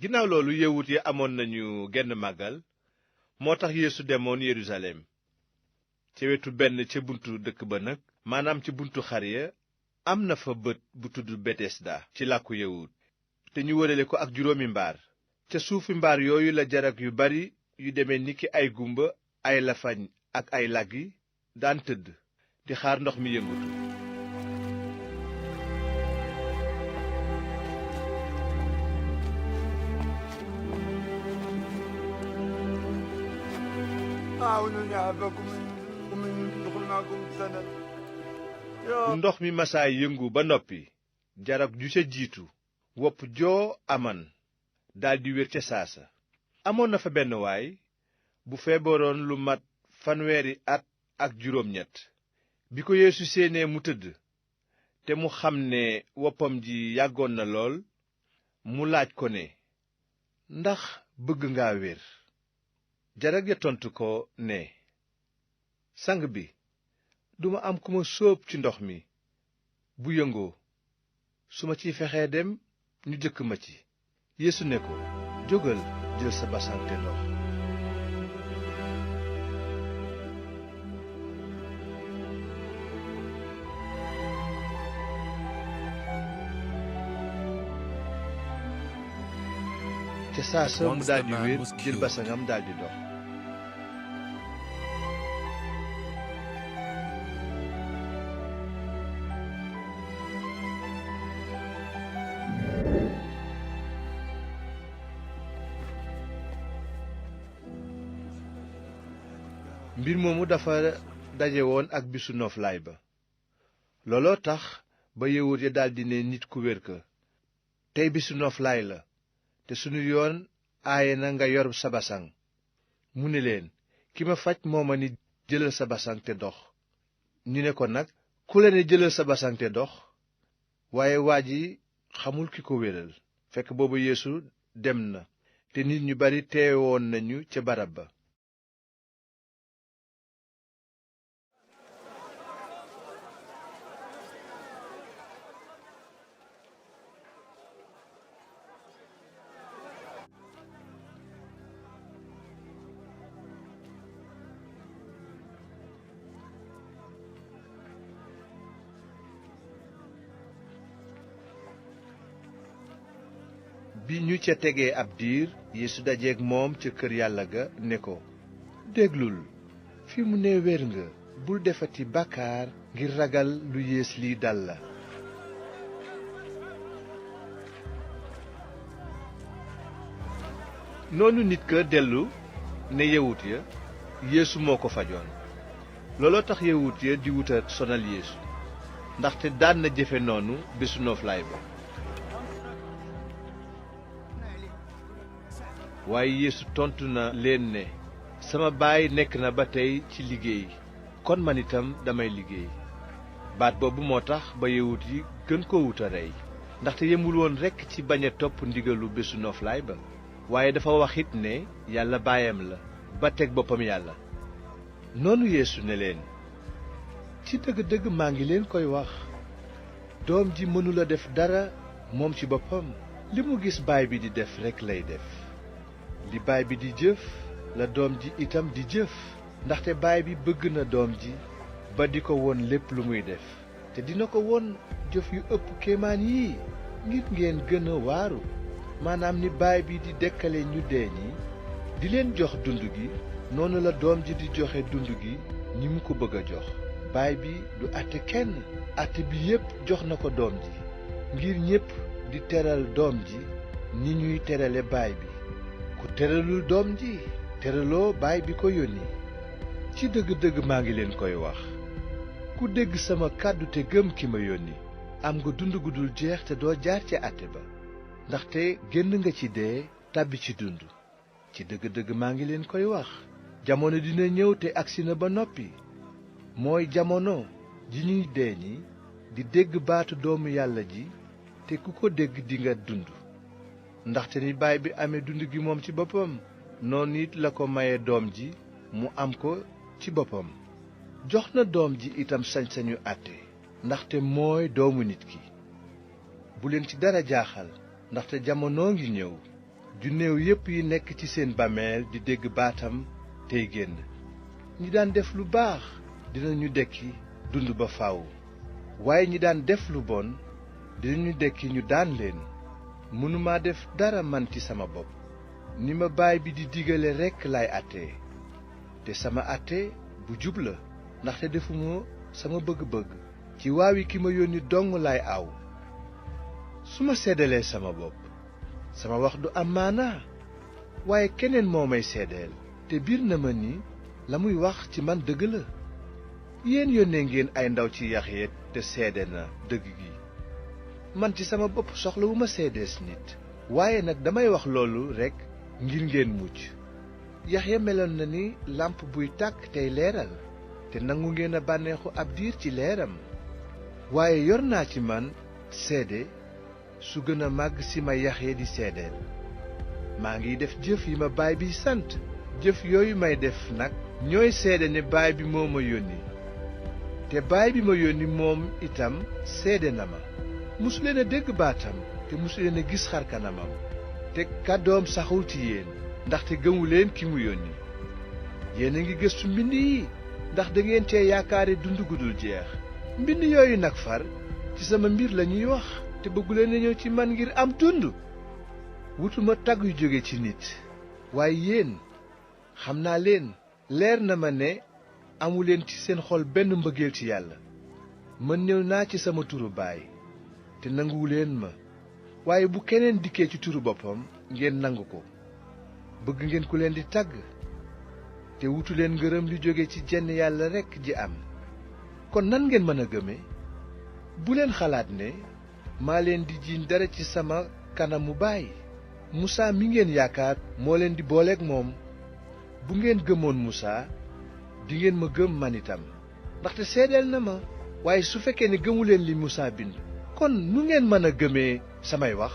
ginnaaw loolu yawut yi amoon nañu genn màggal moo tax Yeesu demoon Yerusalem ca wetu benn ca buntu dëkk ba nag maanaam ci buntu xar ya am na fa bët bu tudd Betesda ci làkku yawut te ñu wërale ko ak juróomi mbaar ca suufi mbaar yooyu la jarag yu bari yu deme niki ay gumba ay lafañ ak ay laggi daan tëdd di xaar ndox mi yëngutu. bu ndox mi masaa yëngu ba noppi jarag ju ca jiitu wopp joo aman daldi wér ca saasa. amoon na fa benn waay bu feebaroon lu mat 30 at ak juróom ñett. bi ko Yeesu séenee mu tëdd te mu xam ne woppam ji yàggoon na lool mu laaj ko ne, ndax bëgg nga wér? jarag ya tontu ko ne, sang bi, duma am ku ma sóob ci ndox mi bu yëngoo, su ma ciy fexee dem ñu jëkk ma ci. Yeesu ne ko, jógal jël sa basaŋ te dox. ca saasa mu daldi wér jël basaŋam daldi dox. mbir moomu dafa daje woon ak bisu noflaay ba. looloo tax ba yawut ya daldi ne nit ku wér ka, tey bisu noflaay la te sunu yoon aaye na nga yor sa basaŋ. mu ne leen, ki ma faj moo ma ni jëlal sa basaŋ te dox. ñu ne ko nag, ku la ne jëlal sa basaŋ te dox? waaye waa ji xamul ki ko wéral, fekk boobu Yeesu dem na te nit ñu bari teewoon nañu ca barab ba. bi ñu ca tegee ab diir Yeesu dajeek moom ca kër yàlla ga ne ko, déglul, fi mu ne wér nga, bul defati bàkkaar ngir ragal lu yées lii dal la. noonu nit ka dellu ne yawut ya Yeesu moo ko fajoon. looloo tax yawut ya di wuta sonal Yeesu, ndaxte daan na jëfe noonu bésu nooflaay ba. waaye Yeesu tontu na leen ne, sama baay nekk na ba tey ci liggéey, kon man itam damay liggéey. baat boobu moo tax ba yawut yi gën ko wuta rey, ndaxte yemul woon rekk ci bañ a topp ndigalu bésu noflaay ba, waaye dafa wax it ne yàlla baayam la ba teg boppam yàlla. noonu Yeesu ne leen, ci dëgg-dëgg maa ngi leen koy wax, doom ji mënula def dara moom ci boppam, li mu gis baay bi di def rekk lay def. li baay bi di jëf la doom ji itam di jëf, ndaxte baay bi bëgg na doom ji ba di ko won lépp lu muy def, te dina ko won jëf yu ëpp kéemaan yii ngir ngeen gën a waaru. maanaam ni baay bi di dekkale ñu dee ñi di leen jox dund gi, noonu la doom ji di joxe dund gi ñi mu ko bëgg a jox. baay bi du àtte kenn, àtte bi yépp jox na ko doom ji, ngir ñépp di teral doom ji ni ñuy terale baay bi. ku teralul doom ji teraloo baay bi ko yónni. ci dëgg-dëgg maa ngi leen koy wax, ku dégg sama kàddu te gëm ki ma yónni am nga dund gu dul jeex te doo jaar ci àtte ba, ndaxte génn nga ci dee tàbbi ci dund. ci dëgg-dëgg maa ngi leen koy wax, jamono dina ñëw te agsi na ba noppi, mooy jamono ji ñuy dee ñi di dégg baatu doomu yàlla ji, te ku ko dégg dinga dund. ndaxte ni baay bi amee dund gi moom ci boppam, noonu it la ko maye doom ji mu am ko ci boppam. jox na doom ji itam sañ-sañu àtte, ndaxte mooy doomu nit ki. bu leen ci dara jaaxal, ndaxte jamonoo ngi ñëw ju néew yépp yi nekk ci seen bàmmeel di dégg baatam tey génn. ñi daan def lu baax dinañu dekki dund ba faw, waaye ñi daan def lu bon dinañu dekki ñu daan leen. mënuma def dara man ci sama bopp, ni ma Baay bi di digale rekk laay àttee, te sama àtte bu jub la, ndaxte defuma sama bëgg-bëgg, ci waawi ki ma yónni dong laay aw. su ma seedalee sama bopp, sama wax du am maanaa, waaye keneen moo may seedeel, te biir na ma ni la muy wax ci man dëgg la. yéen yónnee ngeen ay ndaw ci Yaxya te seede na dëgg gi. man ci sama bopp soxlawuma seedees nit, waaye nag damay wax loolu rekk ngir ngeen mucc. Yaxya meloon na ni làmp buy tàkk tey leeral, te nangu ngeen a bànneexu ab diir ci leeram. waaye yor naa ci man seede su gën a màgg si ma Yaxya di seedeel. maa ngi def jëf yi ma Baay bi sant, jëf yooyu may def nag ñooy seede ne Baay bi moo ma yónni, te Baay bi ma yónni moom itam seede na ma. musuleen a dégg baatam te musuleen a gis xar kanamam, te kàddoom saxul ci yéen, ndaxte gëmuleen ki mu yónni. yéen a ngi gëstu mbind yi ndax dangeen cee yaakaare dund gu dul jeex. mbind yooyu nag far ci sama mbir lañuy wax, te bëgguleen a ñëw ci man ngir am dund. wutuma tagg yu jóge ci nit, waaye yéen xam naa leen, leer na ma ne amuleen ci seen xol benn mbëggeel ci yàlla. man ñëw naa ci sama turu Baay, te nanguwuleen ma, waaye bu keneen dikkee ci turu boppam ngeen nangu ko. bëgg ngeen ku leen di tagg, te wutuleen ngërëm lu jóge ci jenn yàlla rekk ji am. kon nan ngeen mën a gëme? bu leen xalaat ne maa leen di jiiñ dara ci sama kanamu Baay. Musaa mi ngeen yaakaar moo leen di booleek moom. bu ngeen gëmoon Musaa dingeen ma gëm man itam, ndaxte seedeel na ma. waaye su fekkee ne gëmuleen li Musaa bind, kon nu ngeen mën a gëmee samay wax?